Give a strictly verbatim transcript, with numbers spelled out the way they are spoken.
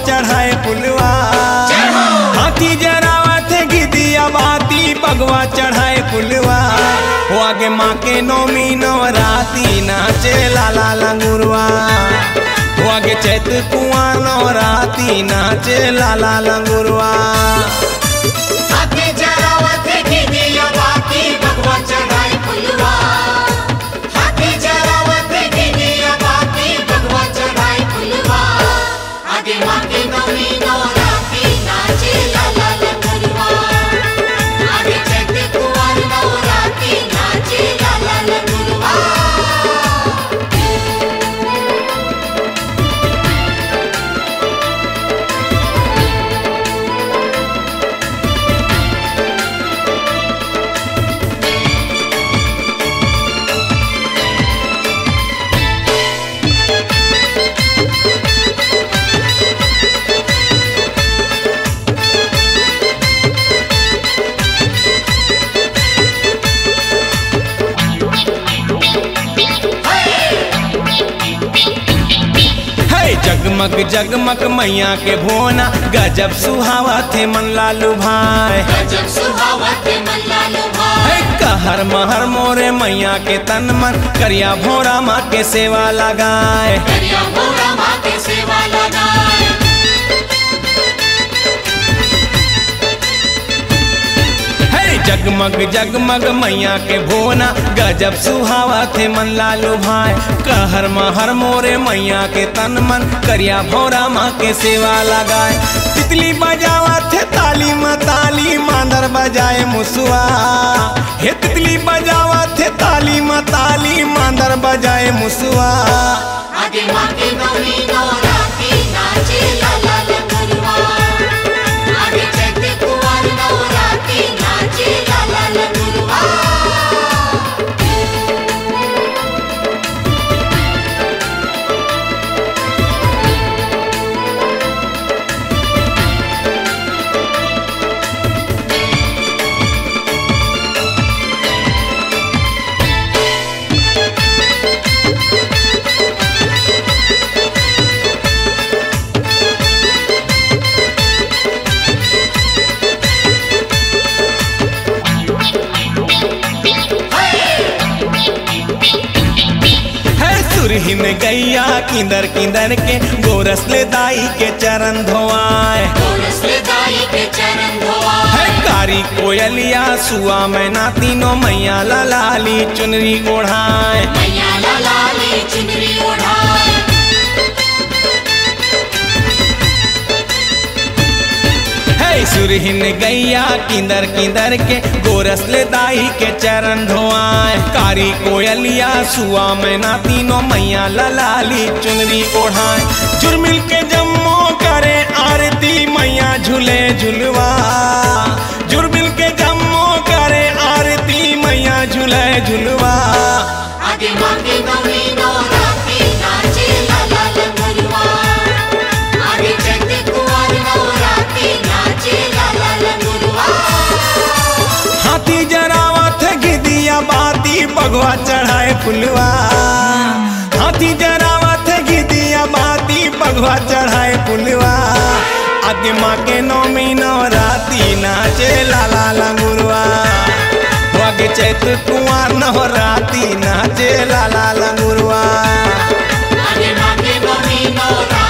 चढ़ाए फुलवा। हाथी जरावत हे घिदिया बाती, बघवा चढ़ाए फुलवा। हो आगे माँ के नौमी नवराती, नाचे लाला लंगुरवा। हो आगे चैत कुंवर नवराती, नाचे लाला लंगुरवा। हाथी जरावत हे घिदिया बाती, बघवा चढ़ाए फुलवा। हाथी जरावत हे घिदिया बाती, बघवा चढ़ाए फुलवा। आगे माँ के नौमी नवराती, नाचे लाला लंगुरवा। आगे चैत कुंवर नवराती, नाचे लाला लंगुरवा। हे जगमग जगमग मैया के भोना, गजब सुहावत हे मन ला लुभाए। गजब सुहावत हे मन ला लुभाए। हे कहर महर मोरे मैया के तन मन, करिया भोरा माँ के सेवा लगाए। करिया भोरा माँ के सेवा लगाए। हे जगमग जगमग मैया के भोना, गजब सुहावत हे मन ला लुभाए। कहर महर मोरे मैया के तन मन, करिया भौरा माँ के सेवा लगाए। तितली बजावत हे ताली म ताली, मांदर बजाए मुसवा। हे तितली बजावत हे ताली म ताली, मांदर बजाए मुसवा। आगे माँ के नौमी नवराती, नाचे लाला लंगुरवा। आगे चैत कुंवर नवराती, नाचे लाला लंगुरवा। हे सुरहिन गैया किंदर किंदर के, गोरस ले दाई के चरण धोआए। गोरस ले दाई के चरण धोआए। हे कारी कोयलिया सुआ मैना, तीनों मैया ला लाली चुनरी ओढ़ाए। मैया ला लाली चुनरी ओढ़ाए। हे सुरहिन गैया किंदर किंदर के, गोरस ले दाई के चरण धोआए। कारी कोयलिया सुआ मैना, तीनों मैया ला लाली चुनरी ओढ़ाए। जुरमिल के जम्मो करे आरती, मैया झूले झुलवा। जुरमिल के जम्मो करे आरती, मैया झूले झुलवा। आगे माँ के नौमी नवराती, नाचे लाला लंगुरवा। आगे चैत कुंवर नवराती, नाचे लाला लंगुरवा। हाथी जरावत हे घिदिया बाती, बघवा चढ़ाए फुलवा। हाथी जरावत हे घिदिया बाती, बघवा चढ़ाए फुलवा। आगे माँ के नौमी नवराती, नाचे लाला लंगुरवा। आगे चैत कुंवर नवराती, नाचे लाला लंगुरवा। आगे माँ के नौमी नवराती,